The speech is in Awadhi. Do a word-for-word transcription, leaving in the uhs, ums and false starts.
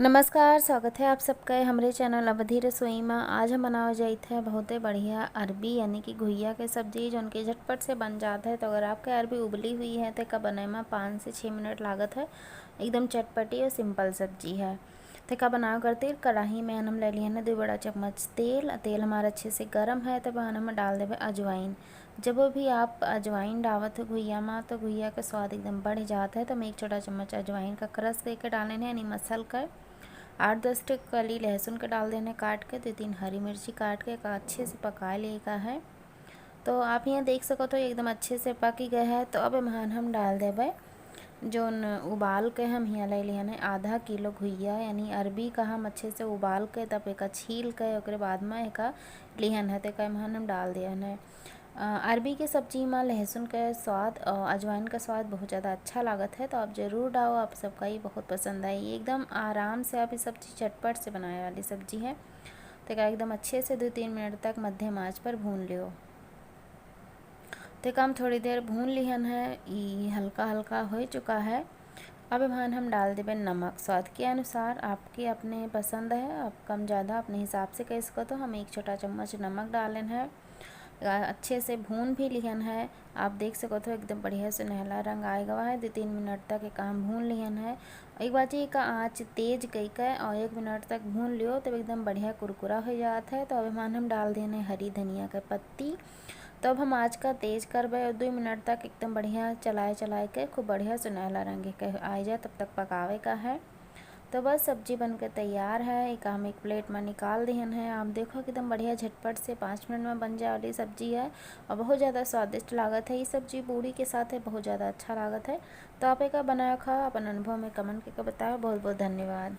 नमस्कार, स्वागत है आप सबका हमरे channel अवधी रसोई में। आज हम बनावे जाइत है बहुते बढ़िया अरबी यानी कि घुइया के सब्जी, जौन कि झटपट से बन जात है। तो अगर आपके अरबी उबली हुई है तो एका बनाए में पाँच से छः मिनट लागत है। एकदम चटपटी और simple सब्जी है। तो एका बनावे खातिर कढ़ाई में हम ले लिहन है दो बड़ा चम्मच तेल। तेल हमारा अच्छे से गरम है, तब हम डाल देबे अजवाइन। जब भी आप अजवाइन डावत हो घुइया में, तो घुइया के स्वाद एकदम बढ़ जात है। तो हम एक छोटा चम्मच अजवाइन का crush करके डालेन है, यानी मसल कर। आठ दस ठे कली लहसुन के डाल देने काट के, दो तीन हरी मिर्ची काट के, एका अच्छे से पका लेगा है। तो आप यहाँ देख सकत हो एकदम अच्छे से पकी गए है। तो अब एम्हन हम डाल देबे जौन उबाल के हम हियाँ ले लिहन है आधा किलो घुइया, यानी अरबी का हम अच्छे से उबाल के तब एका छील के ओकरे बाद में एका लिहन है, तो एका एम्हन हम डाल दिहन है। अ, अरबी के सब्जी में लहसुन के स्वाद और अजवाइन का स्वाद बहुत ज़्यादा अच्छा लागत है, तो आप ज़रूर डाओ, आप सबका ये बहुत पसंद आई। एकदम आराम से आप ये सब्जी झटपट से बनाए वाली सब्जी है। तो एका एकदम अच्छे से दो तीन मिनट तक मध्यम आंच पर भून लियो। तो एका हम थोड़ी देर भून लिहन है, ई हल्का हल्का हो चुका है। अब एम्हन हम डाल देबे नमक। स्वाद के अनुसार आपके अपने पसंद है, आप कम ज़्यादा अपने हिसाब से कर सकत हो। हम एक छोटा चम्मच नमक डालेन है। आ, अच्छे से भून भी लिहन है। आप देख सकत हो एकदम बढ़िया सुनहला रंग आए गवा है। दो तीन मिनट तक एका हम भून लिहन है। एक बार जी एका आँच तेज कई के और एक मिनट तक भून लियो, तब एकदम बढ़िया कुरकुरा हो जात है। तो अब एम्हन हम डाल देने हरी धनिया के पत्ती। तो अब हम आँच का तेज करबे और दो मिनट तक एकदम बढ़िया चलाए चलाए के खूब बढ़िया सुनहला रंग के आए जाए, तब तक पकावे का है। तो बस सब्जी बन के तैयार है। एका हम एक plate में निकाल दिहन है। आप देखो एकदम बढ़िया झटपट से पाँच मिनट में बन जाए वाली सब्जी है और बहुत ज़्यादा स्वादिष्ट लागत है। ये सब्जी पूड़ी के साथ है, बहुत ज़्यादा अच्छा लागत है। तो आप एका बनाए खाओ, अपन अनुभव में comment करके बताओ। बहुत बहुत धन्यवाद।